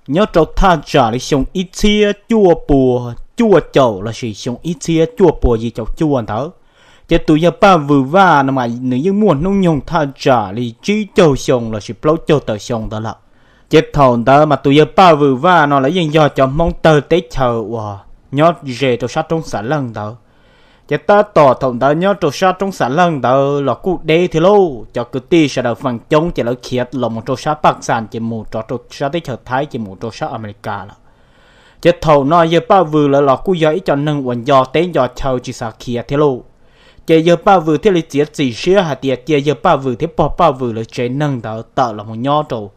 Nyob rau thaj tsam li xyoo ib txhiab cuaj puas cuaj caum lossis xyoo ib txhiab cuaj puas yim caum cuaj ntawd, ces tus yawg Paj Vwm Vaj no mas nws yeej muaj hnub nyoog thaj tsam li tsib caug xyoo lossis plaub caug tawm xyoo ntawd lawm. Ces thaum ntawd mas tus yawg Paj Vwm Vaj no lawv yeej yog cov Hmoob tawg teb chaws uas nyob ze rau sab roob Xam Leej ntawd. Ces tab tom thaum ntawd nyob rau sab roob Xam Leej ntawd los kuj deb thiab lauj, cov kwv tij sawv daws feem coob ces lawv khiav los mus rau sab Paj Xas ces mus rov rau sab teb chaws Thaib ces mus rau sab Amelikas lawm. Ces thaum no yawg Paj Vwm lawv los kuj yog ib co neeg uas nco teb nco chaw tsis xav khiav thiab lauj. Ces yawg Paj Vwm thiaj li txiav txim siab hais tias cia yawg Paj Vwm thiab pog Paj Vwm lawv tsev neeg ntawd tawm los mus nyob rau,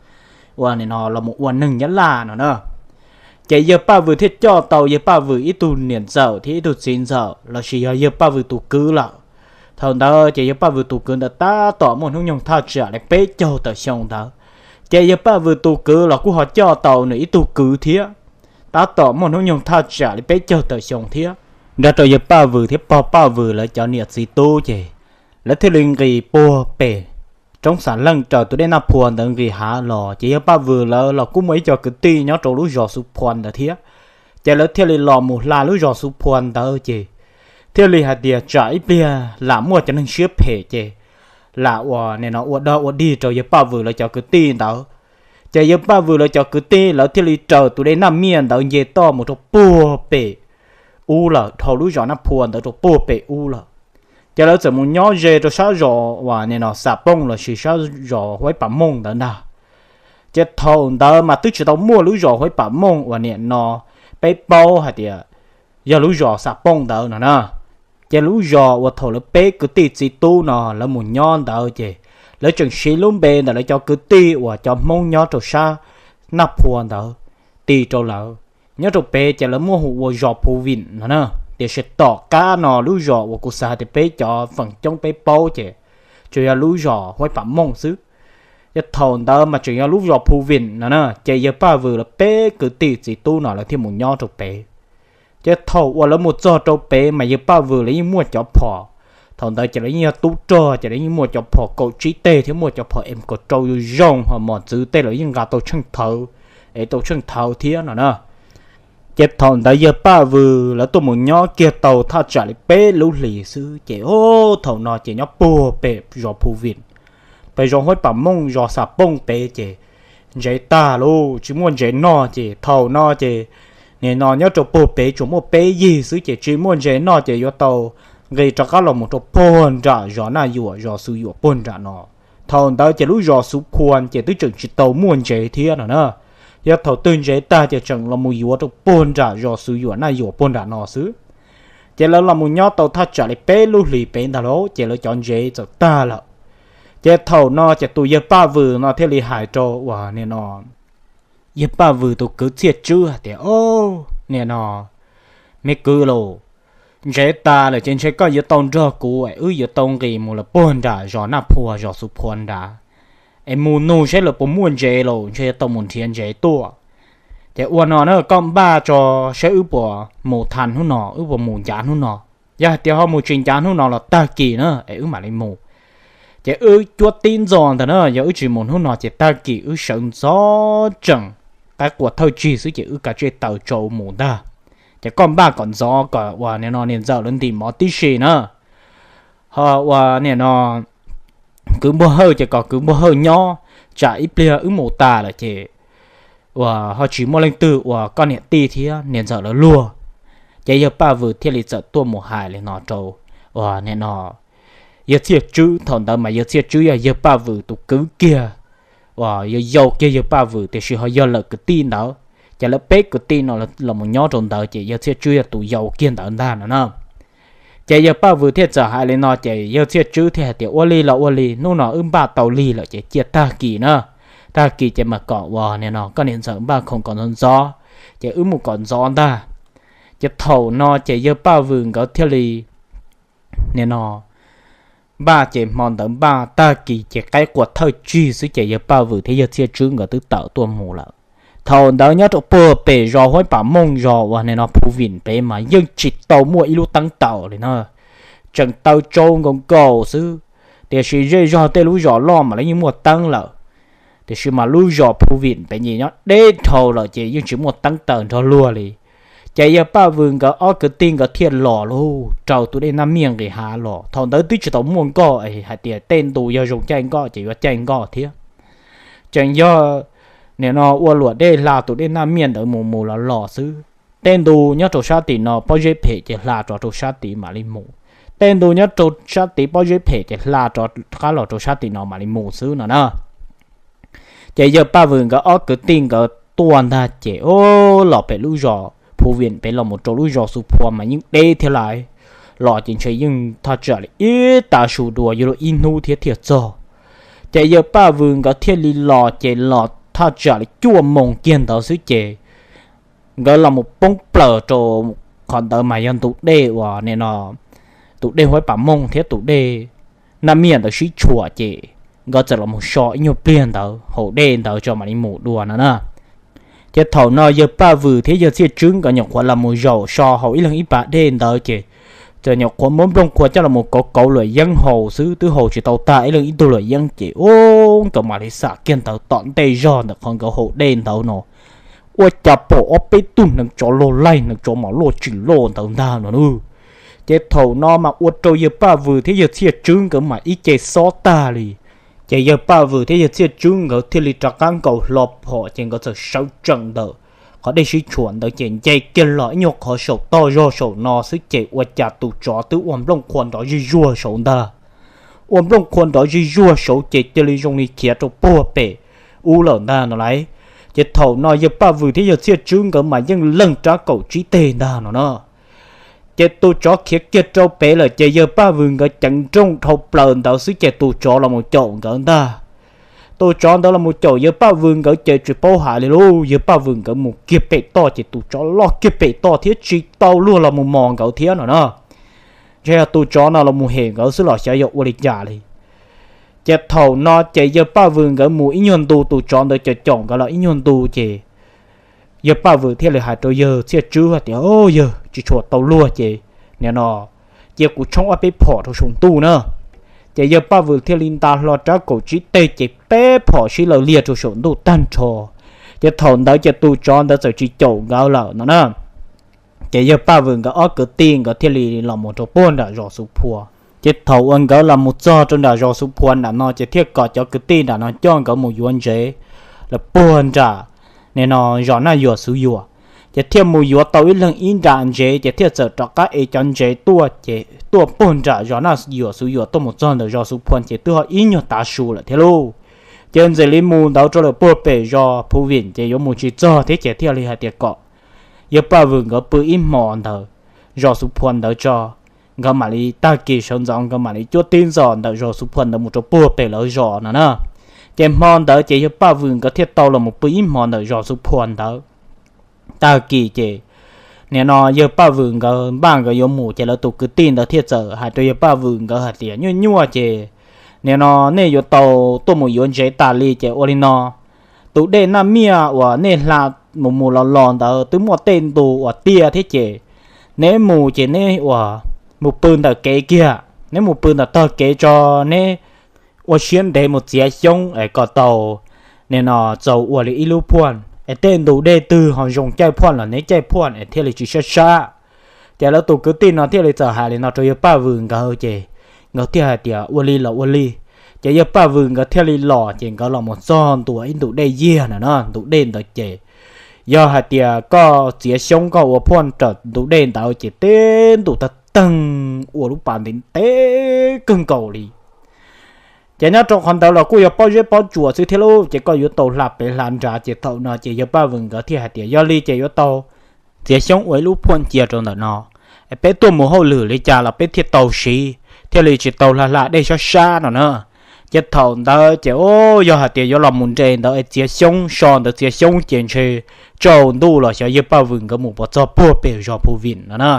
ua no los mus ua neeg Nyab Laj no na. Ces yawg Paj Vwm thiaj coj tau yawg Paj Vwm ib tug niam ntxawm thiab ib tug txiv ntxawm lossis yog yawg Paj Vwm tus kwv lawm. Thaum ntawd ces yawg Paj Vwm tus kwv ntawd tab tom muaj hnub nyoog thaj tsam li peb caug tawm xyoo ntawd. Ces yawg Paj Vwm tus kwv los kuj ho coj tau nws ib tug kwv thiab, tab tom muaj hnub nyoog thaj tsam li peb caug tawm xyoo thiab. Nrog rau yawg Paj Vwm thiab pog Paj Vwm lawv cov niam txiv tub ces lawv thiaj li nqis puag pem roob Xam Leej raws tus dej Naj Phua ntawd nqis hav los. Ces yawg Paj Vwm lawv los kuj muaj ib co kwv tij nyob rau lub zos Xu Phua ntawd thiab. Ces lawv thiaj li los mus hla lub zos Xu Phua ntawd ces thiaj li hais tias tsam ib pliag lam muaj cov neeg siab phem ces lam ua no ua dog ua dig rau yawg Paj Vwm lawv cov kwv tij ntawd. Ces yawg Paj Vwm lawv cov kwv tij lawv thiaj li raws tus dej Naj Miaj ntawd nce toj mus rau puag pem ub lawm, dhau lub zos Naj Phua ntawd rau puag pem ub lawm. Ces lawv txawm mus nyob ze rau sab zos uas no Xam Pooj lossis sab zos Huaib Pam Mooj ntawd ntag. Ces thaum ntawd mas twb tsis tau muaj lub zos Huaib Pam Mooj uas nim no peb paub hais tias yog lub zos Xam Pooj ntawd no na. Ces lub zos uas thaum lawv peb kwv tij txiv tub no lawv mus nyob ntawd ces lawv tseem siv lub npe ntawm lawv cov kwv tij uas cov Hmoob nyob rau sab Naj Phua ntawd tis rau lawv. Nyob rau pem ces lawv muab hu ua zos Phu Vim no na. Tiam sis tom qab no lub zos uas kuv xav hais tias peb cov feem coob peb paub ces tsuas yog lub zos Huaib Pam Mooj xwb. Ces thaum ntawd mas tseem yog lub zos Phu Vim no na, ces yawg Paj Vwm lawv peb kwv tij txiv tub no lawv thiaj mus nyob rau pem. Ces thaum uas lawv mus txog rau pem mas yawg Paj Vwm lawv yeej muaj cov phom. Thaum ntawd ces lawv yeej yog tub rog ces lawv yeej muaj cov phom kaum tsib teg thiab muaj cov phom M kaum rau zoo zoo, ho mos txwv tej lawv yeej nqa tau tsheej thawv, es tau tsheej thawv thiab no na. Ces thaum ntawd yawg Paj Vwm lawv tuaj mus nyob kiag tau thaj tsam li peb lub hlis xwb ces o, thaum no ces nyob puag pem zos Phu Vim, pem zos Huaib Pam Mooj zos Xam Pooj pem ces ntsev tag lauj, tsis muaj ntsev noj ces thaum no ces nim no nyob rau puag pem tsuas muaj peb yig xwb ces tsis muaj ntsev noj ces yuav tau nqis rov qab los mus rau puag nram zos Naj Yuam zos Xu Yuam puag nram no. Thaum ntawd ces lub zos Xu Phua ces twb tseem tsis tau muaj ntsev thiab no na. Yog thaum twg ntsev tag ces tseem los mus yuav rau puag nram zos Xu Yuam Naj Yuam puag nram no xwb. Ces lawv los mus nyob tau thaj tsam li peb lub hlis pem ntag lauj ces lawv cov ntsev txawm tag lawm. Ces thaum no ces tus yawg Paj Vwm no thiaj li hais rau uas nim no yawg Paj Vwm tus kwv Txhiaj Tswb hais tias, o, nim no me kwv lauj, ntsev tas lawm ces ntshe koj yuav tau nrog kuv es wb yuav tau nqis mus lawm puag nram zos Naj Phua zos Xu Phua nrad, es mus nug saib lawv puas muaj ntsev lauj, ntshe yuav tau mus nrhiav ntsev tuaj. Ces ua no na, koj npaj tso saib wb puas mus tha hnub no, wb puas mus ncav hnub no. Yog hais tias ho mus tsis ncav hnub no los tag kis na es wb mam li mus. Ces wb cuab tib ntxo ntag na, yog wb tsis mus hnub no ces tag kis wb sawv ntxov tseem qaib qua thawj tsig xwb ces wb kav tsij taws tsau mus ntag. Ces koj npaj kom ntxov kom uas nim no niam ntxawm lawv ntim mov tib si na. Ho uas nim no kwv Npuag Hawj ces kom kwv Npuag Hawj nyob, tsam ib pliag wb mus tas lawm ces uas ho tsis muaj leej twg uas koj niam tij thiab niam ntxawm lawv luag. Ces yawg Paj Vwm thiaj li txawm tuaj mus hais li no rau uas nim no yawg Txhiaj Tswb. Thaum ntawd mas yawg Txhiaj Tswb yog yawg Paj Vwm tus kwv kiag, uas yog yau kiag yawg Paj Vwm tiam sis ho yog lawm kwv tij ntawd. Ces lawv peb kwv tij no los mus nyob rau ntawd ces yawg Txhiaj Tswb yog tus yau kiag ntawd ntag no na. Ces yawg Paj Vwm thiaj txawm hais li no ces yawg Txhiaj Tswb thiaj hais tias, ua li los ua li, hnub no wb npaj tau lig lawm ces cia tag kis na, tag kis ces mas kom uas nim no koj niam ntxawm npaj khoom kom ntxov ntxov, ces wb mus kom ntxov ntag. Ces thaum no ces yawg Paj Vwm nkawd thiaj li nim no npaj ces hmo ntawd npaj tag kis ces qaib qua thawj tsig xwb ces yawg Paj Vwm thiab yawg Txhiaj Tswb nkawd twb tawm tuaj mus lawm. Thaum ntawd nyob rau puag pem zos Huaib Pam Mooj zos uas nim no Phu Vim pem mas yeej tsis tau muaj ib lub teeb taws li na, tseem taws tsau nkaus nkaus xwb. Tiam sis zej zog tej lub zos loj mas lawv yeej muaj teeb lawm. Tiam sis mas lub zos Phu Vim pem nyias nyob deb dhau lawm ces yeej tsis muaj teeb taws nrog luag li. Ces yawg Paj Vwm nkawd ob kwv tij nkawd thiaj los lauj, raws tus dej Naj Miaj nqis hav los. Thaum ntawd twb tsis tau muaj nkoj es hais tias tej ntu yog zoo caij nkoj ces yuav caij nkoj thiab. Tseem yog nim no ua luam dej hla tus dej Naj Miaj ntawd mus mus los los xwb. Tej ntu nyob rau sab tim no pob zeb phem ces hla rov rau sab tid mam li mus. Tej ntu nyob rau sab tid pob zeb phem ces hla rov qab los rau sab tim no mam li mus xwb no na. Ces yawg Paj Vwm nkawd ob kwv tij nkawd tuaj ntag ces, o, los pem lub zos Phu Vim pem los mus rau lub zos Xu Phua mas yeej deb thiab lais. Los ces ntshe yeej thaj tsam li ib tav su dua yuav luag ib hnub thiab thiaj txog. Ces yawg Paj Vwm nkawd thiaj li los ces los thaj tsam li cuaj moos kiag ntawd xwb ces nkawd los mus poob plaws rau qhov ntawd mas yog ntu dej uas nim no tus dej Huaib Pas Mooj thiab tus dej Naj Miaj ntawd sib tshuam ces nkawd txawm los mus so ib nyuag pliag ntawd haus dej ntawd tso mam li mus dua no na. Ces thaum no yawg Paj Vwm thiab yawg Txhiaj Tswb nkawd nyuam qhuav los mus zaum so haus ib leeg ib pas dej ntawd ces txawm nyuam qhuav muab nplooj qhuav coj los mus kauv kauv luam yeeb haus xwb, twb haus tsis tau tag ib leeg ib tug luam yeeb ces, o, nkawd mam li xam kiag ntawd tom ntej zog ntawm qhov nkawd haus dej ntawd no, ua cas pom ob peb tug neev tsov loj laig neev tsov mos loj tsis loj ntawd ntag no na. Ces thaum no mas ua rau yawg Paj Vwm thiab yawg Txhiaj Tswb nkawd mas ib ce xob tag li. Ces yawg Paj Vwm thiab yawg Txhiaj Tswb nkawd thiaj li rov qab nkaus hlo phom ces nkawd txawm sawv tsees ntawm qhov dej sib tshuam ntawd ces nce kiag los ib nyuag qhov saum toj zog saum no xwb ces ua cas tus tsov twb ua nplooj qhuav nrov zij zuag saud ntag. Ua nplooj qhuav nrov zij zuag saud ces cia li zoo li khiav rau puag pem ub lawm ntag no lauj. Ces thaum no yawg Paj Vwm thiab yawg Txhiaj Tswb nkawd mas yeej leeg rab kaum tsib teg ntag no na. Ces tus tsov khiav kiag rau pem lawm ces yawg Paj Vwm nkawd ceev nrooj dhau plaws ntawd xwb ces tus tsov los mus caum nkawd ntag. Tus tsov ntawd los mus caum yawg Paj Vwm nkawd ces tsis paub hais li lauj, yawg Paj Vwm nkawd mus kiag pem toj ces tus tsov loj kiag pem toj thiab tsis tau luag los mus mos nkawd thiab no na. Ntshe yog tus tsov no los mus hem nkawd xwb los xyov yog ua li cas li. Ces thaum no ces yawg Paj Vwm nkawd mus ib nyuag ntu tus tsov ntawd caum caum nkawd los ib nyuag ntu ces yawg Paj Vwm thiaj li hais rau yawg Txhiaj Tswb hais tias, o, yawg, tsis tshua tau luag ces nim no cia kuv tshoob ob peb phom rau saum ntuj na. Ces yawg Paj Vwm thiaj li nta hlo rab kaum tsib teg ces peb phom sib law liag rau saum ntuj tag nrho. Ces thaum ntawd ces tus tsov ntawd txawm tsis caum nkawd lawm no na. Ces yawg Paj Vwm nkawd ob kwv tij nkawd thiaj li los mus rau puag nram zos Xu Phua. Ces thaum uas nkawd los mus txog rau nram zos Xu Phua nram no ces thiaj kom cov kwv tij nram no coj nkawd mus yuav ntsev lawm puag nram nim no zos Naj Yuam Xuv Yuam. Ces thiaj mus yuav tau ib leeg ib nra ntsev ces thiaj txawm rov qab ev cov ntsev tuaj ces tuaj puag nram zos Naj Yuam Xuv Yuam tuaj mus txog ntawm zos Xu Phua ces twb ho ib nyuag tav su lawm thiab lauj. Ces ntxim li mus ntawd rau lawm puag pem zos Phu Vim ces yuav mus tsis txog thiab ces thiaj li hais tias kom yawg Paj Vwm nkawd pw ib hmo ntawd zos Xu Phua ntawd tso, nkawd mam li tag kis sawv ntxov nkawd mam li cuab tib ntxos ntawm zos Xu Phua ntawd mus rau puag pem lawv zos no na. Ces hmo ntawd ces yawg Paj Vwm nkawd thiaj tau los mus pw ib hmo ntawm zos Xu Phua ntawd. Tag kis ces nim no yawg Paj Vwm nkawd npaj nkawd yuav mus ces lawv tus kwv tij ntawd thiaj txawm hais rau yawg Paj Vwm nkawd hais tias, nyuaj nyuaj ces nim no nej yuav tau tuaj mus yuav ntsev tas li ces ua li no, tus dej Naj Miaj uas nej hla mus mus los los ntawd twb muaj tej ntu uas tiaj thiab ces neb mus ces neb uas mus pw ntawm kev kiag, neb mus pw ntawm tog kev tso, neb ua siab ntev mus txiav xyoob es kom tau nim no txaus ua li ib lub phuaj es tej ntu dej twg ho zoo caij phuaj los neb caij phuaj es thiaj li tsis sab sab. Ces lawv tus kwv tij no thiaj li txawm hais li no rau yawg Paj Vwm nkawd ces nkawd thiaj hais tias ua li los ua li. Ces yawg Paj Vwm nkawd thiaj li los ces nkawd los mus txog ntua ib ntu dej yiag na no, ntu dej ntawd ces yog hais tias koj txiav xyoob koj ua phuaj raws ntu dej ntawd ces teb ntu tag teeg ua lub pas ntev ntev kawg nkaus li. Ces nyob rau qhov ntawd los kuj yog pob zeb pob tsuas xwb thiab lauj, ces koj yuav tau hla pem hla nrad. Ces thaum no ces yawg Paj Vwm nkawd thiaj hais tias yog li ces yuav tau txiav xyoob ua ib lub phuaj cia rau ntawm no, es peb tuaj mus hauj lwm li cas los peb thiaj tau siv, thiaj li tsis tau hla hla dej sab sab no na. Ces thaum ntawd ces o, yog hais tias yuav los mus nres ntawd es txiav xyoob so ntawd txiav xyoob ces ntshe tsaus ntuj los xyov yawg Paj Vwm nkawd mus puas txog puag pem zos Phu Vim no na.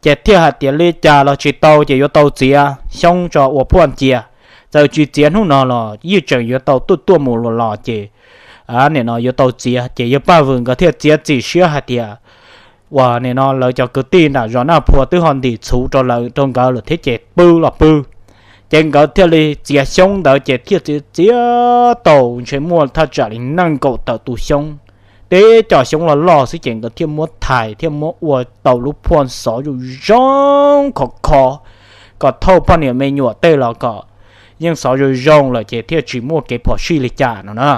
Ces thiaj hais tias li cas los tsis tau ces yuav tau txiav xyoob tso ua phuaj cia. Txawm tsis txiav hnub no los yeej tseem yuav tau tuaj tuaj mus los los ces nim no yuav tau txiav. Ces yawg Paj Vwm nkawd thiaj txiav txim siab hais tias uas nim no lawv cov kwv tij nram zos Naj Phua twb ho ntim txhuv rau lawv rau nkawd lawm thiab ces pw los pw. Ces nkawd thiaj li txiav xyoob ntawd ces thiaj txiav txiav tau ntshe muaj thaj tsam li nees nkaum tawm tus xyoob, teb cov xyoob loj loj xwb ces nkawd thiaj muab thais thiaj muab ua tau lub phuaj xov zoo zoo khov kho, kom thauj poj niam me nyuam tej los kom yeej xov zoo zoo lawm ces thiaj tsis muaj kev phom sij li cas no na.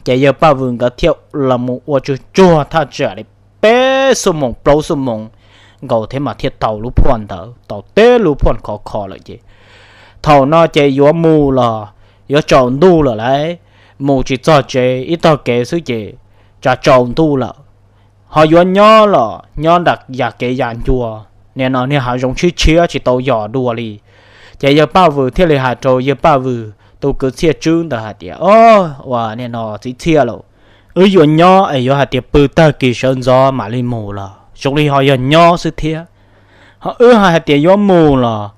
Ces yawg Paj Vwm nkawd thiaj los mus ua tsuag tsuag thaj tsam li peb xuab moos plaub xuab moos nkaus thiab mas thiaj tau lub phuaj ntawd, tau teb lub phuaj khov kho lawm ces thaum no ces yuav mus los yuav tsaus ntuj lawm lauj, mus tsis txog tsev ib tog kev xwb ces tsaus ntuj lawm. Ho yuav nyob los nyob nram yam kev yam ncua, nim no niag hav zoov tshiab tshiab tsis tau yos dua li. Ces yawg Paj Vwm thiaj li hais rau yawg Paj Vwm tus kwv Txhiaj Tswb ntawd hais tias, O, uas nim no txiv Txhiaj lauj, wb yuav nyob es yuav hais tias pw tag kis sawv ntxov mam li mus los zoo li ho yog nyob xwb thiab. Ho wb hais tias yuav mus los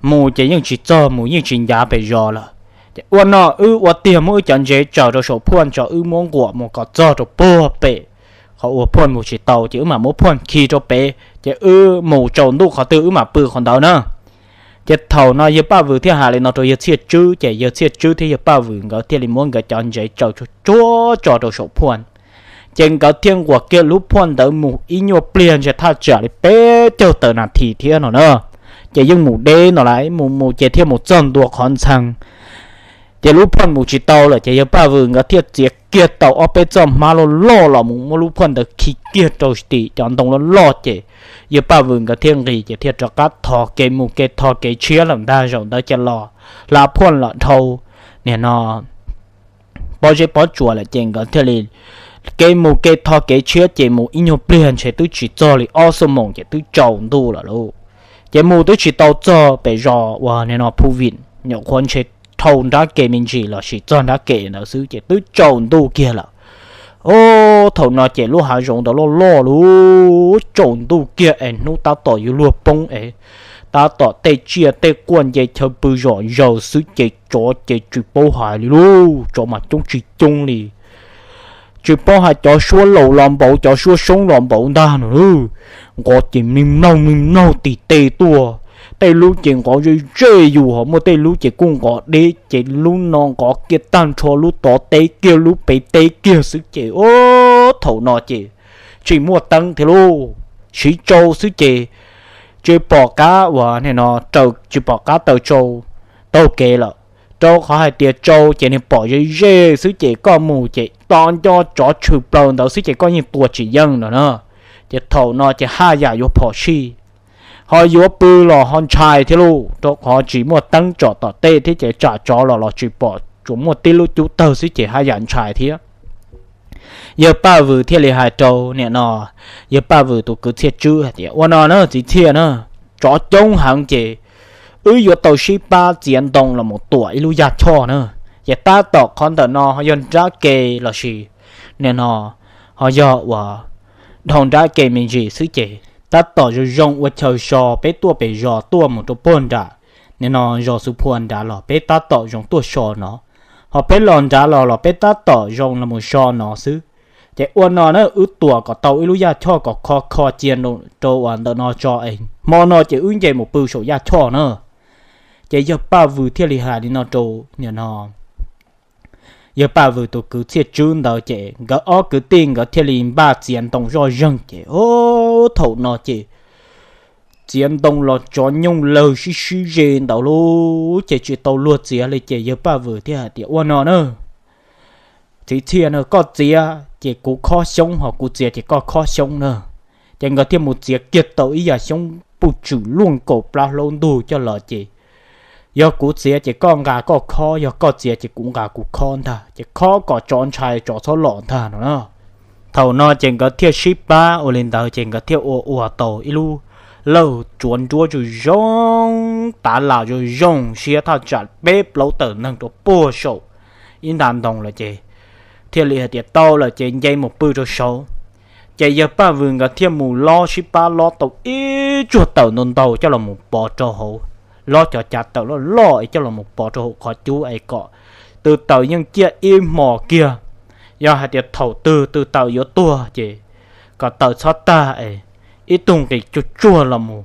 mus ces yeej tsis txog, mus yeej tsis ncav pes zos lawm. Ces ua no wb ua tiag muab wb cov ntsev tsaws rau saum phuaj tso, wb muab nquam mus kom txog rau puag pem qhov uas phuaj mus tsis tau ces wb mam muab phuaj khi rau pem ces wb mus tsaus ntuj qhov twg wb mam pw qhov ntawd na. Ces thaum no yawg Paj Vwm thiaj hais li no rau yawg Txhiaj Tswb ces yawg Txhiaj Tswb thiab yawg Paj Vwm nkawd thiaj li muab nkawd cov ntsev tsaws tsuag tsuag tso rau saum phuaj. Ces nkawd thiaj nquam kiag lub phuaj ntawd mus ib nyuag pliag ntshe thaj tsam li peb caug tawm nas this thiab no na. Ces yeej mus deb no lawm, mus mus ces thiaj mus txog ntua qhov ntxhee. Ces lub phuaj mus tsis tau lawm ces yawg Paj Vwm nkawd thiaj txiav kiag tau ob peb txoj hmab loj loj los mus muab lub phuaj ntawd khi kiag rau tim cov ntoo loj loj ces yawg Paj Vwm nkawd thiaj nqis ces thiaj rov qab tho kev mus kev tho kev tshiab lawm ntag. Zaum ntawd ces los hla phuaj los dhau, nim no pob zeb pob tsuas lawm ces nkawd thiaj li kev mus kev tho kev tshiab ces mus ib nyuag pliag ntshe twb tsis txog li ob xuab moos ces twb tsaus ntuj lawm lauj. Ces mus twb tsis tau txog pem zos uas nim no Phu Vim, nyuam qhuav ntshe dhau nrab ke me ntsis los sis txog nrab ke ntawd xwb ces twb tsaus ntuj kiag lawm. O, thaum no ces lub hav zoov ntawd loj loj lauj, tsaus ntuj kiag es hnub tab tom yuav luag poob es tab tom tej tsiaj tej quaj nce chaw pw zom zaws xwb ces tsov ces tsis paub hais li lauj, tsov mas coob tsis coob li. Tsis paub hais cov suab laus los npaum cov suab soob los npaum ntag no lauj. Nqov ces mlig mlaug mlig mlaug tim tej tuaj, tej lub ces nqov ze ze yus ho muaj tej lub ces kuj nqov deb ces lub no nqov kiag tag nrho lub tod teb kiag lub pem teb kiag xwb ces o, thaum no ces tsis muaj teeb thiab lauj, siv tsau xwb ces tsis pom qab uas nim no raws, tsis pom qab taws tsau taug kev lawm. Rau qhov hais tias tsau ces nws pom ze ze xwb ces koj mus ces to nco tsov tshwm plaws ntawd xwb ces koj yeej tua tsis yeej no na. Ces thaum no ces haj yam yuav phom sij, ho yuav pw los ho ntshai thiab lauj, rau qhov tsis muaj teeb tsom tom tej thiab ces tsam tsov los los tsis pom, tsuas muaj tib lub cub tawg xwb ces haj yam ntshai thiab. Yawg Paj Vwm thiaj li hais rau nim no, yawg Paj Vwm tus kwv Txhiaj Tswb hais tias, Ua no na txiv Txhiaj na, tsov coob heev ces wb yuav tau sib pab txiav ntoo los mus tuam ib lub yaj choj na. Ces tab tom qhov ntawm no ho yog nrab ke los sis nim no ho yog uas dhau nrab ke me ntsis xwb ces tab tom zoo zoo ua chaw so peb tuaj pem zos tuaj mus rau puag nram nim no zos Xu Phua nrad los peb tab tom zoo tuaj so no, ho peb los nrad los los peb tab tom zoo los mus so no xwb. Ces ua no na wb tuam kom tau ib lub yaj choj kom kho kho cia rau uas ntawm no tso es hmo no ces wb nce mus pw saum yaj choj na. Ces yawg Paj Vwm thiaj li hais li no rau nim no yawg Paj Vwm tus kwv Txhiaj Tswb ntawd ces nkawd ob kwv tij nkawd thiaj li npaj txiav ntoo zoj zeeg ces o, thaum no ces txiav ntoo los tsov nyooj lawg sib sib ze ntawd lauj, ces tsis tau luag txiav li ces yawg Paj Vwm thiaj hais tias, Ua no na txiv Txhiaj na, koj txiav ces kuv khob xyoob, ho kuv txiav ces koj khob xyoob na. Ces nkawd thiaj mus txiav kiag tau ib yam xyoob puj tswm luaj nkaus plab hlaub ntug coj los ces yog kuv txiav ces koj nqa koj khob, yog koj txiav ces kuv nqa kuv khob ntag, ces khob kom tsov ntshai tsov txhob los ntag no na. Thaum no ces nkawd thiaj sib pab ua li ntawd ces nkawd thiaj ua ua tau ib lub lawj tsuav nruab zoo zoo, tav las zoo zoo siab thaj tsam peb plaub tawm neeg rau puag saum ib nta ntoo lawm ces thiaj li hais tias tau lawm ces nce mus pw rau saud. Ces yawg Paj Vwm nkawd thiaj mus lob, sib pab lob tau ib tsuag tawm ntau ntau coj los mus pov rau hauv, lob cov cav tawm loj loj es coj los mus pov rau hauv qhov cub es kom tw taws yeej ciaj ib hmos kiag. Yog hais tias thaum twg tw taws yuav tuag ces kom taws txhob tag es ib tug nqis tsuag tsuag los mus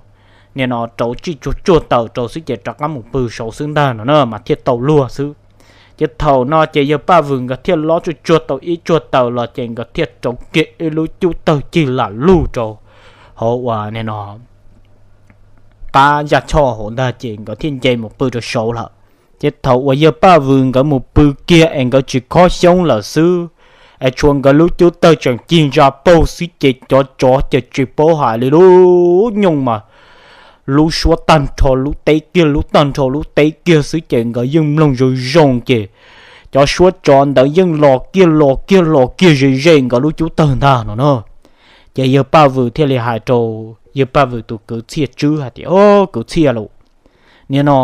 nim no rauv tsij tsuag tsuag taws rau xwb ces rov qab mus pw saud xwb ntag no na mas thiaj tau luag xwb. Ces thaum no ces yawg Paj Vwm nkawd thiaj lob tsuag tsuag tau ib tsuag taws los ces nkawd thiaj rauv kiag ib lub cub tawg cig lam lug rau hauv uas nim no qab yaj choj hauv ntag ces nkawd thiaj nce mus pw rau saud lawm. Ces thaum uas yawg Paj Vwm nkawd mus pw kiag es nkawd tsis khob xyoob lawm xwb, es tshuav nkawd lub cub tawg tseem cig ntsa paug xwb ces cov tsov ces tsis paub hais li lub nyooj mas lub suab tag nrho lub teb kiag lub tag nrho lub teb kiag xwb ces nkawd yeej mloog zoo zoo ces cov suab tsov ntawd yeej los kiag los kiag los kiag ze ze nkawd lub cub tawg ntag no na. Ces yawg Paj Vwm thiaj li hais rau yawg Paj Vwm tus kwv Txhiaj Tswb hais tias, O, kwv Txhiaj lauj, nim no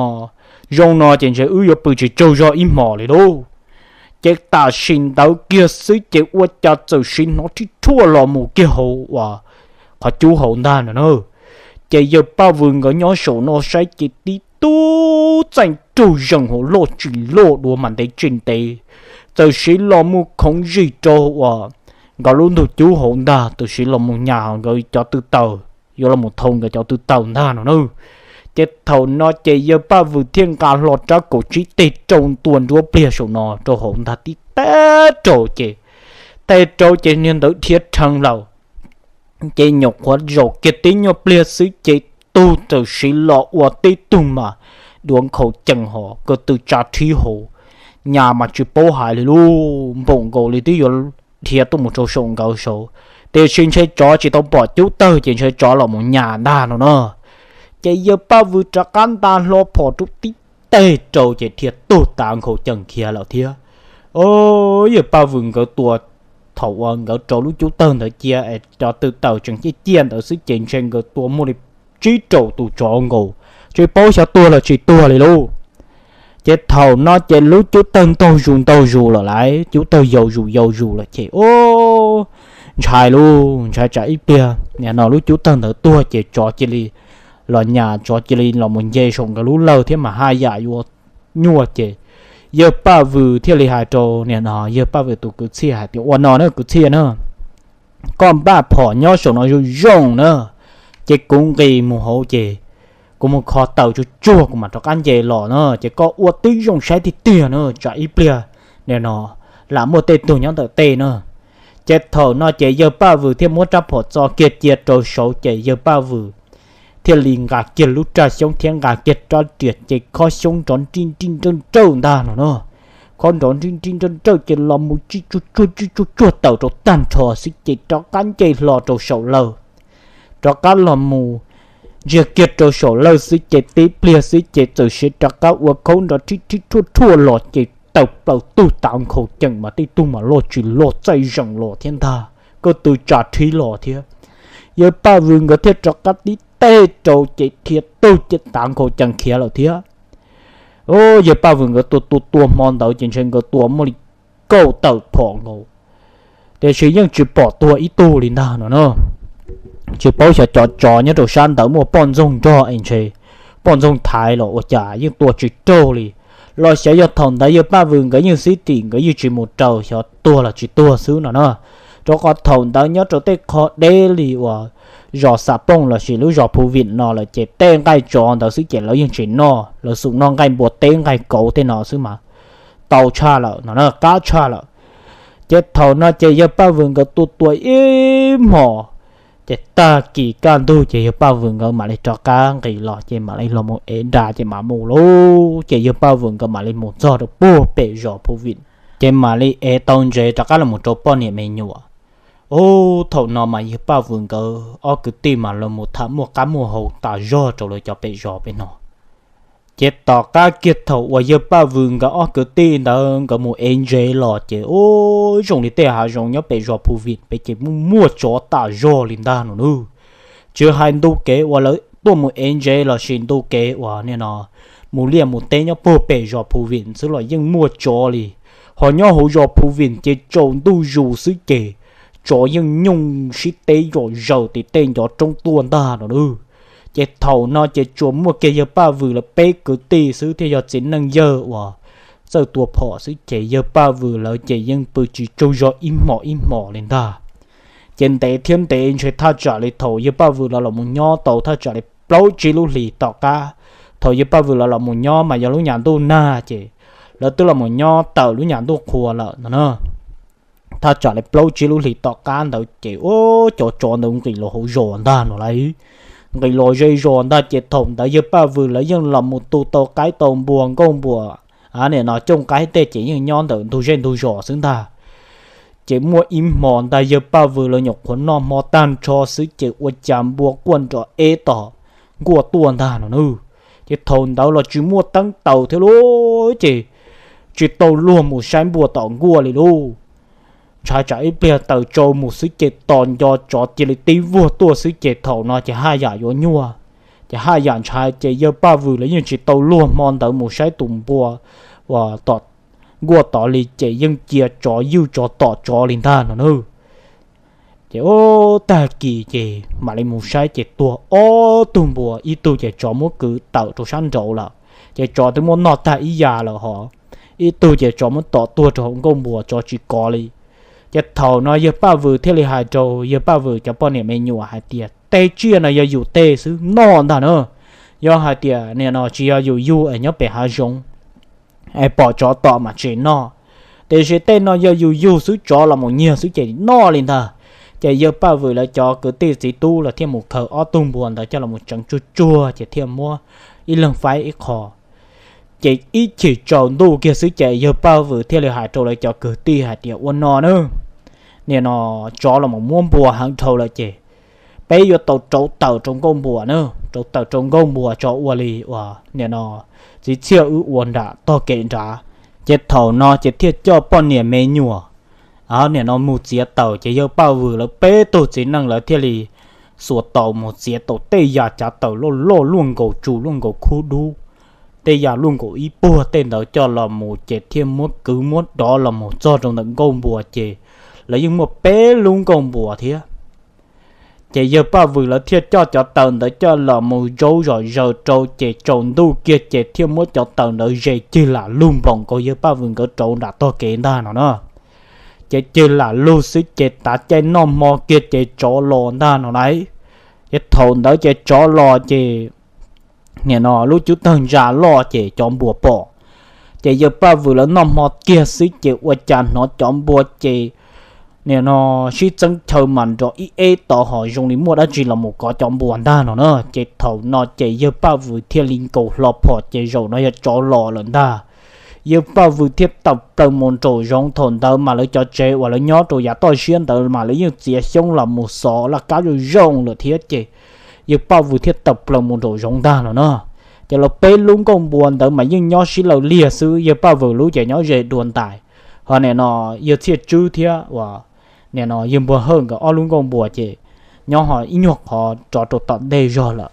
zoo no ces ntshe wb yuav pw tsis tsaug zog ib hmos li lauj. Ces tam sim ntawd kiag xwb ces ua cas txawm sim hnov rhib rhuaj los mus kiag hauv uas qhov cub hauv ntag no na. Ces yawg Paj Vwm nkawd nyob saum no saib ces tib tug txaij nraug zees hauv loj tsis loj dua mas ntev tsis ntev, txawm sim los mus khoov zim rau uas nkawd lub ntug cub hauv ntag, txawm sim los mus nyas hauv nkawd cov tw taws, yuav los mus thau nkawd cov tw taws ntag no na. Ces thaum no ces yawg Paj Vwm thiaj nqa hlo rab kaum tsib teg rau ntua nruab pliag saum no rau hauv ntag tib teg rau ces, teg rau ces niag ntawd dhia rhees lawm. Ces nyuam qhuav zaum kiag tib nyuag pliag xwb ces tug txawm sim los ua tib tug mas duav nkhaus cees hos ko tw tsa rhib hauv, nyas mas tsis paub hais li lub npaum nkaus li twb yuav dhia tuaj mus rau saum nkawd saud, tiam sis ntshe tsov tsis tau pom cub tawg ces ntshe tsov los mus nyas ntag no na. Ces yawg Paj Vwm rov qab nta hlo phom rau tib teg rau ces dhia tug tav nkhaus cees khiav lawm thiab. O, yawg Paj Vwm nkawd tua, thaum uas nkawd rau lub cub tawg ntawd cia es cov tw taws tseem ciaj ciaj ntawd xwb ces ntshe nkawd tua muaj li tsib rau tus tsov nkaus, tsis paub xyov tuag los tsis tuag li lauj. Ces thaum no ces lub cub tawg ntaug zus ntaug zus lawm lauj, cub tawg yau zus yau zus lawm ces o, ntshai lauj, ntshai tsam ib pliag nim no lub cub tawg ntawd tuag ces tsov cia li los nyas, tsov cia li los mus nce saum nkawd lub lawg thiab mas haj yam yuav nyuaj ces yawg Paj Vwm thiaj li hais rau nim no yawg Paj Vwm tus kwv Txhiaj hais tias, Ua no na kwv Txhiaj na, koj npaj phom nyob saum no zoo zoo na, ces kuv nqis mus hauv ces kuv mus kho taws tsuag tsuag kuv mam rov qab nce los na, ces koj ua tib zoo saib tiag tiag na, tsam ib pliag nim no lam muaj tej tug nyob ntawm tej na. Ces thaum no ces yawg Paj Vwm thiaj muab rab phom txo kiag cia rau saud ces yawg Paj Vwm thiaj li nqa kiag lub raj xyoob thiab nqa kiag rab riam ces khob xyoob nrov nrij nrij nrawj nrawj ntag no na. Khob nrov nrij nrij nrawj nrawj ces los mus tsij tsuag tsuag tsij tsuag tsuag taws rau tag nrho xwb ces rov qab nce hlo rau saum lawg, rov qab los mus ntsiag kiag rau saum lawg xwb ces tib pliag xwb ces txawm sim rov qab ua khob nrov rhib rhib rhuaj rhuaj los ces tawm plaws tug tav nkhaus cees mas tej tug mas loj tsis loj txaij zees los thiab ntag, ko tw tsa rhib los thiab. Yawg Paj Vwm nkawd thiaj rov qab tib teg rau ces dhia tug ces tav nkhaus cees khiav lawm thiab. Yawg Paj Vwm nkawd tua tua tua hmo ntawd ces ntshe nkawd tua muaj li kaum tawm phom nkaus, tiam sis yeej tsis pom tuag ib tug li ntag no na. Tsis paub xyov cov tsov nyob rau sab ntawd muaj poj ntxoog nrog es ntshe poj ntxoog thaiv los ua cas yeej tua tsis raug li, los xyov yog thaum ntawd yawg Paj Vwm nkawd yeej xib tim nkawd yeej tsis mus raws xyov tuag los tsis tuag xwb no na. Rau qhov thaum ntawd nyob rau tej qho deb li uas zos Xam Pooj lossis lub zos Phu Vim no lawm ces tej nqaij tsov ntawd xwb ces lawv yeej tsis noj, lawv xum noj nqaij npua teb nqaij kauv tej no xwb mas tau tshaj lawm no na, qab tshaj lawm. Ces thaum no ces yawg Paj Vwm nkawd tua tua ib hmos, ces tag kis kaj ntug ces yawg Paj Vwm nkawd mam li rov qab nqis los ces mam li los mus ev nra ces mam mus lauj. Ces yawg Paj Vwm nkawd mam li mus txog rau puag pem zos Phu Vim, ces mam li ev tau ntsev rov qab los mus rau poj niam me nyuam. Ub, thaum no mas yawg Paj Vwm nkawd ob kwv tij mas los mus tham muaj qab muaj hau tas zog rau lawv cov pem zos pem no. Ces tom qab kiag thaum uas yawg Paj Vwm nkawd ob kwv tij ntawd nkawd mus ev ntsev los ces ub, zoo li tej hav zoov nyob pem zos Phu Vim pem ces muaj muaj tsov tas zog li ntag no nawb. Tsis hais ntu kev uas lawv tuaj mus ev ntsev lossis ntu kev uas nim no mus liaj mus teb nyob puag pem zos Phu Vim xwb los yeej muaj tsov li. Ho nyob hauv zos Phu Vim ces tsaus ntuj zus xwb ces tsov yeej nyooj sib teb yom zaws tim tej ncov roob tuaj ntag no nawb. Ces thaum no ces tsuas muaj kiag yawg Paj Vwm lawv peb kwv tij xwb thiaj yog txiv neej yawg uas txawj tua phom xwb ces yawg Paj Vwm lawv ces yeej pw tsis tsaug zog ib hmos ib hmos li ntag. Ces ntev thiab ntev ntshe thaj tsam li thaum yawg Paj Vwm lawv los mus nyob tau thaj tsam li plaub tsib lub hlis tom qab, thaum yawg Paj Vwm lawv los mus nyob mas yog lub nyam ntuj nag ces lawv twb los mus nyob tawm lub nyam ntuj qhua lawm no na. Thaj tsam li plaub tsib lub hlis tom qab ntawd ces ua cov tsov ntawd nqis los hauv zos ntag no lauj. Nqis los ze zos ntag ces thaum ntawd yawg Paj Vwm lawv yeej los mus tu tau qaib tau npua nkauj npua, nim no cooj qaib tej ces yeej nyob ntawm ntug zej ntug zos xwb ntag. Ces muaj ib hmo ntag yawg Paj Vwm lawv nyuam qhuav noj hmo tag nrho xwb ces ua cas npua quaj nrov eb tom nkuaj tuaj ntag no na. Ces thaum ntawd los tsis muaj teeb taws thiab lauj, ces tsis tau luag mus saib npua tom nkuaj li lauj. Ntshai tsam ib pliag taws tsau mus xwb ces tos nco tsov cia li tib vuag tuaj xwb ces thaum no ces haj yam yuav nyuaj. Ces haj yam ntshai ces yawg Paj Vwm lawv yeej tsis tau luag hmo ntawd mus saib tus npua uas tom nkuaj tod li ces yeej cia tsov ywj tsov tom tsov li ntag no na. Ces ua tag kis ces mam li mus saib ces tuag ob tug npua, ib tug ces tsov muab kwv tawm rau sab nraud lawm, ces tsov twb muab noj tag ib yam lawm hos, ib tug ces tsov muab tom tuag rau hauv nkuaj npua tsov tsis kov li. Ces thaum no yawg Paj Vwm thiaj li hais rau yawg Paj Vwm cov poj niam me nyuam hais tias tej tsiaj no yog yus tej xwb noj ntag na. Yog hais tias nim no tsis yog yus yug es nyob pem hav zoov es pom tsov tom mas tsis noj, tiam sis tej no yog yus yug xwb tsov los mus nyiag xwb ces noj li ntag. Ces yawg Paj Vwm lawv cov kwv tij txiv tub los thiaj mus khaws ob tug npua ntawd coj los mus tseev tsuag tsuag ces thiaj muab ib leeg faib ib qho. Ces ib chim tsaus ntuj kiag xwb ces yawg Paj Vwm thiaj li hais rau lawv cov kwv tij hais tias ua no na, nim no tsov los mus muab npua heev dhau lawm ces peb yuav tau rauv taws rau nkuaj npua na, rauv taws rau nkuaj npua tso ua li uas nim no txiv Txhiaj wb ua nram tog kev nrad. Ces thaum no ces thiaj coj poj niam me nyuam nim no mus txiav taws ces yawg Paj Vwm lawv peb tug txiv neej lawv thiaj li xuas taus mus txiav tau tej yam cav taws loj loj luaj nkaus tsu luaj nkaus khub dub, tej yam luaj nkaus ib puag tej ntawd coj los mus ces thiaj muab kwv muab dov los mus txog rau ntawm nkuaj npua ces lawv yeej muaj peb lub nkuaj npua thiab. Ces yawg Paj Vwm lawv thiaj coj cov taws ntawd coj los mus zaub zom zaws rau ces tsaus ntuj kiag ces thiaj muab cov taws ntawd zes cig lam lug npaum nkaus yawg Paj Vwm nkawd rauv nram tog kev ntag no na. Ces cig lam lug xwb ces tav caij noj hmo kiag ces tsov los ntag no lauj. Ces thaum ntawd ces tsov los ces nim no lub cub tawg ntsa loj ces cov npua pom. Ces yawg Paj Vwm lawv noj hmo kiag xwb ces ua cas hnov cov npua ces nim no sib txeeb chaw mas nrov ib eb tod ho zoo li muaj dab tsi los mus kov cov npua ntag no na. Ces thaum no ces yawg Paj Vwm thiaj li nkaus hlo phom ces zaum no yog tsov los lawm ntag. Yawg Paj Vwm thiaj tawm plaws mus nraum zoov, thaum ntawd mas lawv cov tsev uas lawv nyob rau yav toj siab ntawd mas lawv yeej txiav xyoob los mus xov laj kab zoo zoo lawm thiab ces yawg Paj Vwm thiaj tawm plaws mus nraum zoov ntag no na. Ces lawv peb lub nkuaj npua ntawd mas yeej nyob sib law liag xwb, yawg Paj Vwm lub ces nyob ze dua ntais, ho nim no yawg Txhiaj Tswb thiab uas nim no yawg Npua Hawj nkawd ob lub nkuaj npua ces nyob ho ib nyuag qhov rov rau tom ntej zog lawm.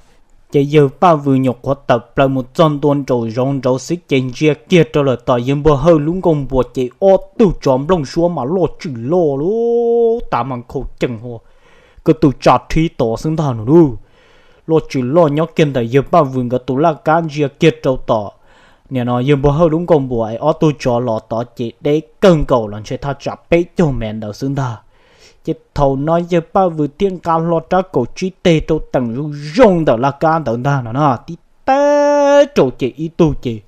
Ces yawg Paj Vwm nyuam qhuav tawm plaws mus txog ntua nraum zoov nraud xwb ces ntsia kiag rau lawm tom yawg Npua Hawj lub nkuaj npua ces ob tug tsov nplooj suab mas loj tsis loj lub tav mas nkhaus ceem hu, kwv tus tsa rhib tod xwb ntag no lub. Loj tsis loj nyob kiag ntawm yawg Paj Vwm nkawd tus laj kab ntsia kiag rau tom nim no yawg Npua Hawj lub nkuaj npua es ob tug tsov los tod ces deb kawg nkaus los ntshe thaj tsam peb caug mev ntawd xwb ntag. Ces thaum no yawg Paj Vwm thiaj nqa hlo rab kaum tsib teg rau teem zoo zoo ntawm laj kab ntawd ntag no na, tib teg rau ces ib tug ces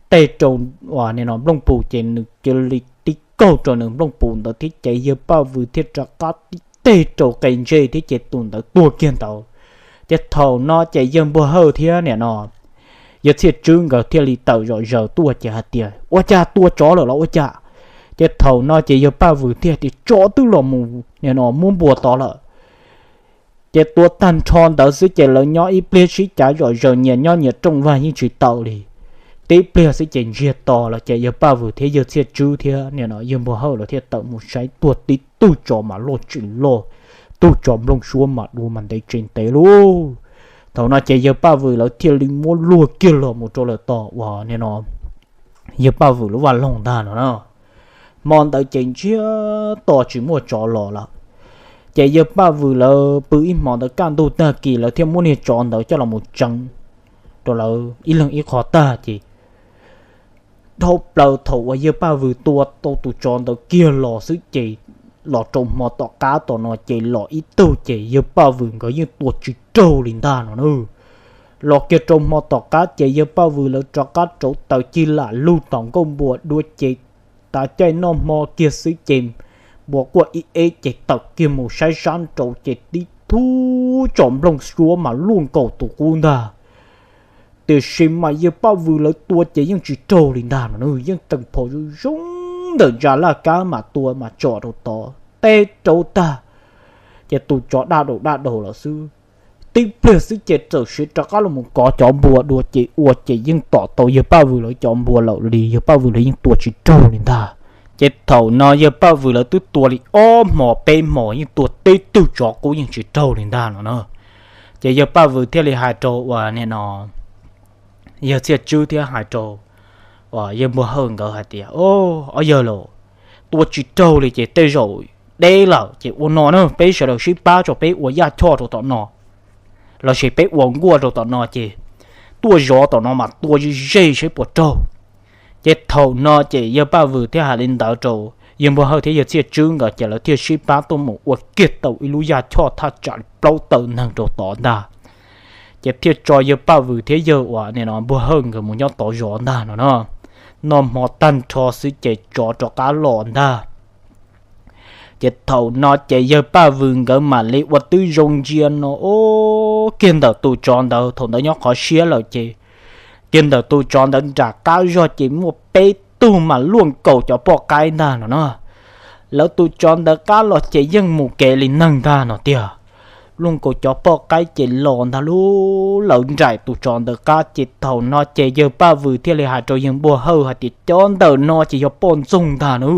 teg rau uas nim no nplooj pus ces nws cia li tib kaug rau nws nplooj pus ntawd thiab ces yawg Paj Vwm thiaj rov qab tib teg rau qe ntsej thiab ces tus ntawd tuag kiag ntawd. Ces thaum no ces yawg Npua Hawj thiab nim no yawg Txhiaj Tswb nkawd thiaj li tawm zom zaws tuaj ces hais tias ua cas tua tsov lawm los ua cas. Ces thaum no ces yawg Paj Vwm thiaj tias tsov twb los mus nim no muab npua tod lawm. Ces tua tag nrho ntawd xwb ces lawv nyob ib pliag sib cav zom zaws nyias nyob nyias rooj vag yeej tsis tau li. Tib pliag xwb ces ntsiag to lawm ces yawg Paj Vwm thiab yawg Txhiaj Tswb thiab nim no yawg Npua Hawj lawv thiaj tawm mus saib tuag tib tug tsov mas loj tsis loj, tug tsov nplooj suab mas dua mas ntev tsis ntev lauj. Thaum no ces yawg Paj Vwm lawv thiaj li muab luag kiag los mus rau lawm tom uas nim no yawg Paj Vwm lub vaj loog ntag no na. Hmo ntawd ces ntsiag to tsis muaj tsov los lawm. Ces yawg Paj Vwm lawv pw ib hmo ntawd kaj ntug tag kis lawv thiaj muab niag tsov ntawd coj los mus tseev rau lawv ib leeg ib qho tag ces dhau plaws thaum uas yawg Paj Vwm tua tau tus tsov ntawd kiag los xwb ces los rau hmo tom qab tom no ces los ib tug ces yawg Paj Vwm nkawd yeej tua tsis raug li ntag no na. Los kiag rau hmo tom qab ces yawg Paj Vwm lawv rov qab rauv taws cig lam lug tom nkuaj npua dua ces tav caij noj hmo kiag xwb ces npua quaj ib eb ces tawm kiag mus saib sab nraud ces tib tug tsom nplooj suab mas luaj nkaus tus qub ntag. Tiam sis mas yawg Paj Vwm lawv tua ces yeej tsis raug li ntag no, yeej teem phom zoo zoo ntawm ntsa laj kab mas tua mas tsom rau tod teb rau tag, ces tus tsov daj daus daj daus lawm xwb. Tib pliag xwb ces txawm siv rov qab los mus kov cov npua dua ces ua ces yeej tom tau yawg Paj Vwm lawv cov npua lawm li, yawg Paj Vwm lawv yeej tua tsis raug li ntag. Ces thaum no yawg Paj Vwm lawv twb tua li ob hmos peb hmos yeej tua tib tug tsov qub yeej tsis raug li ntag no na. Ces yawg Paj Vwm thiaj li hais rau uas nim no yawg Txhiaj Tswb thiab hais rau uas yawg Npua Hawj nkawd hais tias, O, ob yawg los, tua tsis raug li ces tej zaum deb lawm ces ua no na, peb sawv daws sib pab tso, peb ua yaj choj rau tom no lossis peb ua nkuaj rau tom no ces tuaj zov tom no mas tua ze ze saib puas raug. Ces thaum no ces yawg Paj Vwm thiaj hais li ntawd rau yawg Npua Hawj thiab yawg Txhiaj Tswb nkawd ces lawv thiaj sib pab tuaj mus ua kiag tau ib lub yaj choj thaj tsam li plaub tawm neeg rau tod ntag. Ces thiaj tso yawg Paj Vwm thiab yawg uas nim no Npua Hawj nkawd mus nyob tod zov ntag no na. Noj hmo tag nrho xwb ces tsov rov qab los ntag. Ces thaum no ces yawg Paj Vwm nkawd mam li ua tib zoo ntsia no, o, kiag ntawm tus tsov ntawd thaum ntawd nyob qhov siab lawm ces, kiag ntawm tus tsov ntawd nram qab zog ces muaj peb tug mas luaj nkaus cov poj qaib ntag no na. Lawv tus tsov ntawd qab los ces yeej mus kev li neeg ntag no tiag. Luaj nkaus cov poj qaib ces los ntag lub lawv nraim tus tsov ntawd qab ces thaum no ces yawg Paj Vwm thiaj li hais rau yawg Npua Hawj hais tias, Cov ntawm no ces yog poj ntxoog ntag na.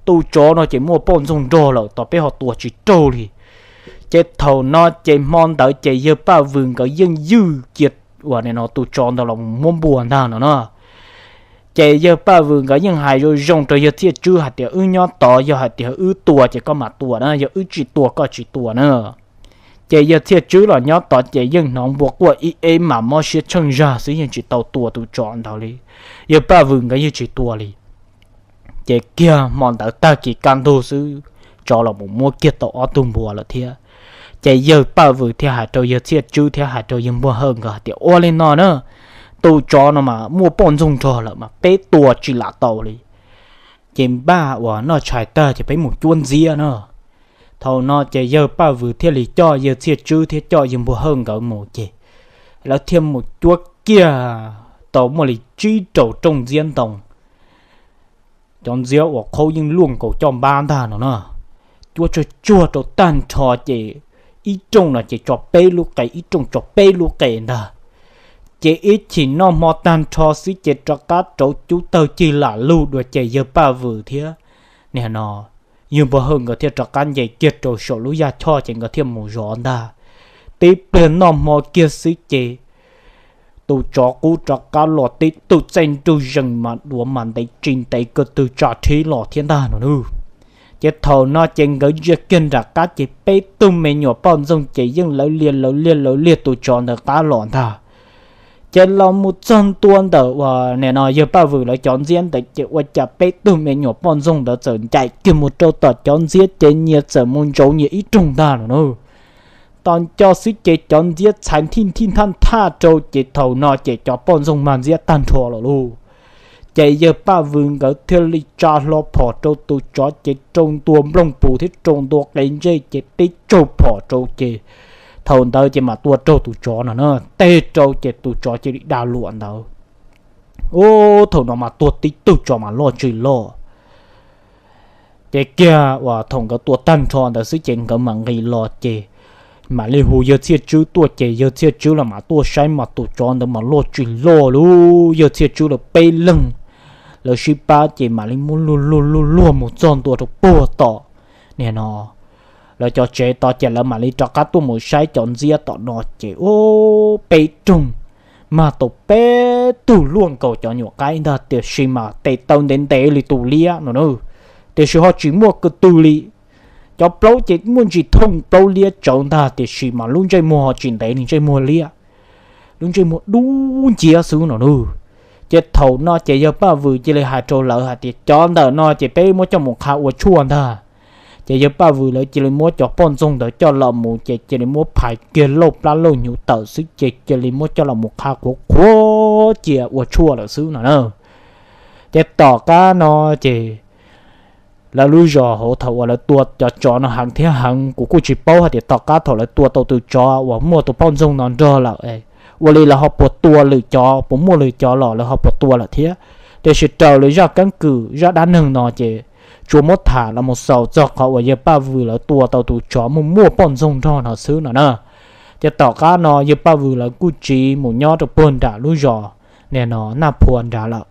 Tus tsov no ces muaj poj ntxoog nrog lawm, tos peb ho tua tsis raug li. Ces thaum no ces hmo ntawd ces yawg Paj Vwm nkawd yeej ywj cia uas nim no tus tsov ntawd los muab npua ntag no na. Ces yawg Paj Vwm nkawd yeej hais zoo zoo rau yawg Txhiaj Tswb hais tias, Wb nyob tod yog hais tias wb tua ces koj mam tua na, yog wb tsis tua koj tsis tua na. Ces yawg Txhiaj Tswb los nyob tod ces yeej hnov npua quaj ib eb mas mob siab tsheej zag xwb, yeej tsis tau tua tus tsov ntawd li. Yawg Paj Vwm nkawd yeej tsis tua li. Ces kiag hmo ntawd tag kis kaj ntug xwb, tsov los mus muab kiag tau ob tug npua lawm thiab. Ces yawg Paj Vwm thiaj hais rau yawg Txhiaj Tswb thiab hais rau yawg Npua Hawj nkawd hais tias, Ua li no na, tus tsov no mas muaj poj ntxoog nrog lawm mas peb tua tsis lam tau li. Ces npaj uas noj tshais tag ces peb mus cuab ntxiab na. Thaum no ces yawg Paj Vwm thiaj li coj yawg Txhiaj Tswb thiab coj yawg Npua Hawj nkawd mus ces lawv thiaj mus cuab kiag tau muaj li tsib rau rooj ntxiab ntoo. Cov ntxiab uas qhaub yeej luaj nkaus coj npab ntag no na. Cuab tsuag tsuag rau tag nrho ces ib rooj no ces tso peb lub qe, ib rooj tso peb lub qe ntag. Ces ib chim noj hmo tag nrho xwb ces rov qab rauv cub tawg cig lam lug dua ces yawg Paj Vwm thiab nim no yawg Npua Hawj nkawd thiaj rov qab nce kiag rau saum lub yaj choj ces nkawd thiaj mus zov ntag. Tib pliag noj hmo kiag xwb ces tus tsov qub rov qab los tib tug txaij nrug zees mas duav mas ntev tsis ntev ko tw tsa rhib los thiab ntag no na. Ces thaum no ces nkawd ntsia kiag nram qab ces peb tug me nyuam poj ntxoog ces yeej lawv liag lawv liag lawv liag tus tsov ntawd qab los ntag. Ces los mus txog ntua ntawm uas nim no yawg Paj Vwm lawv cov ntxiab ntawd ces ua cas peb tug me nyuam poj ntxoog ntawd txawm ncaim kiag mus rau tom cov ntxiab ces nyias txawm mus ntsaum nyias ib rooj ntag no na. Tos nco xwb ces cov ntxiab txhais thij thij nthaj nthaj rau ces thaum no ces cov poj ntxoog mag ntxiab tag nrho lawm lauj. Ces yawg Paj Vwm nkawd thiaj li tsa hlo phom rau tus tsov ces rau ntua nplooj pus thiab rau ntua qe ntsej ces tib tsaug phom rau ces thaum ntawd ces mam tua raug tus tsov no na, teg rau ces tus tsov cia li da luam ntawd. Ub, thaum no mas tuag tib tug tsov mas loj tsis loj. Ces kiag uas thaum nkawd tua tag nrho ntawd xwb ces nkawd mam nqis los ces mam li hu yawg Txhiaj Tswb tuaj ces yawg Txhiaj Tswb los mam tuaj saib mas tus tsov ntawd mas loj tsis loj lauj. Yawg Txhiaj Tswb lawv peb leeg lawv sib pab ces mam li muab luag luag luag luag mus txog ntua rau puag tom nim no lawv cov tsev tod ces lawv mam li rov qab tuaj mus saib cov ntxiab tom no ces ub, peb rooj mag tau peb tug luaj nkaus cov nyuam qaib ntag tiam sis mas tes taw ntev ntev li tus liab no na, tiam sis ho tsis muaj ko tw li. Cov plaub ces muaj ntsis thooj plaub liab tsawv ntag tiam sis mas lub ntsej muag ho tsis ntev li ntsej muag liab, lub ntsej muag dub nciab xwb no na. Ces thaum no ces yawg Paj Vwm cia li hais rau lawv hais tias cov ntawm no ces peb muab coj mus qha ua tshuaj ntag. Ces yawg Paj Vwm lawv cia li muab cov poj ntxoog ntawd coj los mus ces cia li muab phais kiag lauj plab lauj hnyuv tawm xwb ces cia li muab coj los mus qha qhuav qhuav cia ua tshuaj lawm xwb no na. Ces tom qab no ces lawv lub zos hauv thaum uas lawv tua cov tsov no heev thiab heev, kuv kuj tsis paub hais tias tom qab thaum lawv tua tau tus tsov uas muaj tus poj ntxoog no nrog lawm, ua li lawv ho puas tua lwm cov, puas muaj lwm cov los lawv ho puas tua lawm thiab. Tiam sis raws li zaj keeb kwm zaj dab neeg no ces tsuas muab tham los mus xaus txog qhov uas yawg Paj Vwm lawv tua tau tus tsov muaj muaj poj ntxoog nrog no xwb no na. Ces tom qab no yawg Paj Vwm lawv kuj tsiv mus nyob rau puag nram lub zos nim no Naj Phua nrad lawm.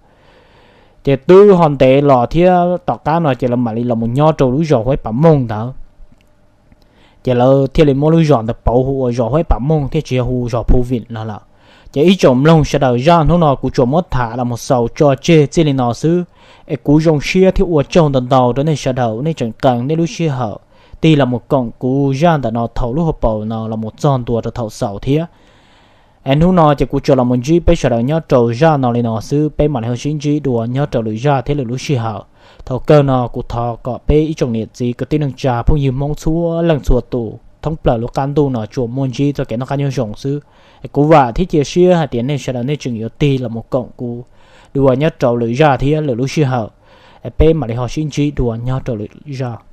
Ces twb ho ntev los thiab tom qab no ces lawv mam li los mus nyob rau lub zos Huaib Pam Mooj ntawd. Ces lawv thiaj li muab lub zos ntawd pauv hu ua zos Huaib Pam Mooj thiaj tsis yog hu zos Phu Vim no lawm. Ces ib tsoom mloog sawv daws, zaj hnub no kuv tsuas muab tham los mus xaus tso tseg txij li no xwb, es kuv zoo siab thiab ua tsaug ntau ntau rau nej sawv daws nej tseem qee nej lub sij hawm tig los mus koom kuv zaj ntawm no thaum lub hauv paus no los mus txog ntua rau thaum xaus thiab. Es hnub no ces kuv tsuas los mus ntsib peb sawv daws nyob rau zaj no li no xwb, peb mam li ho sib ntsib dua nyob rau lwm zaj thiab lwm lub sij hawm. Thaum kawg no kuv thov kom peb ib tsoom niam txiv kwv tij neej tsa phooj ywg Hmoob txhua leej txhua tus thoob plaws lub qab ntuj no tsuas muaj ntsib txoj kev noj qab nyob zoo xwb. Es kuv vam thiab cia siab hais tias nej sawv daws nej tseem yuav tig los mus koom kuv dua nyob rau lwm zaj thiab lwm lub sij hawm. Es peb mam li ho sib ntsib dua nyob rau lwm zaj.